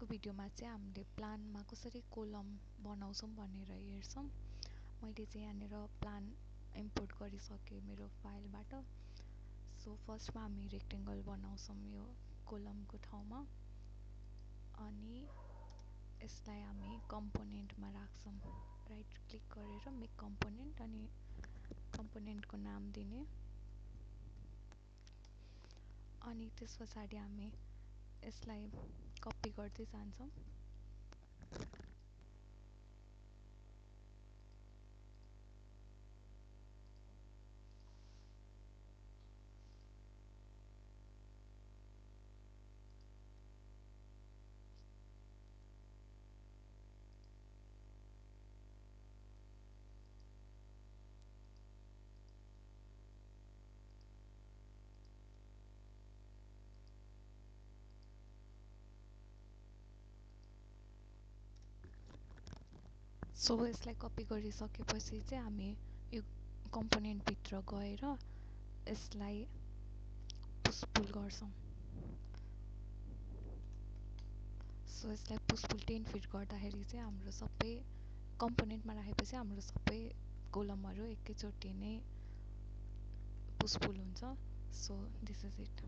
आजको भिडियोमा चाहिँ हामीले प्लानमा कसरी कोलम बनाउँछौं भनेर हेर्छौं। मैले चाहिँ यहाँनिर प्लान इम्पोर्ट गरिसके मेरो फाइलबाट। सो फर्स्टमा हामी रेक्टेंगल बनाउँछौं यो कोलमको ठाउँमा, अनि यसलाई हामी कम्पोनेन्टमा राख्छौं। राइट क्लिक गरेर मेक कम्पोनेन्ट, अनि कम्पोनेन्टको नाम दिने, अनि त्यसपछि हामी यसलाई कपी गर्दै जान्छौं। सो यसलाई कपी गरिसकेपछि चाहिँ हामी यो कम्पोनेन्ट भित्र गएर यसलाई पुश पुल गर्छौं। सो यसलाई पुश पुल 10 फिट गर्दाखेरि चाहिँ हाम्रो सबै कम्पोनेन्टमा राखेपछि हाम्रो सबै कोलमहरु एकैचोटि नै पुश पुल हुन्छ। So this is it.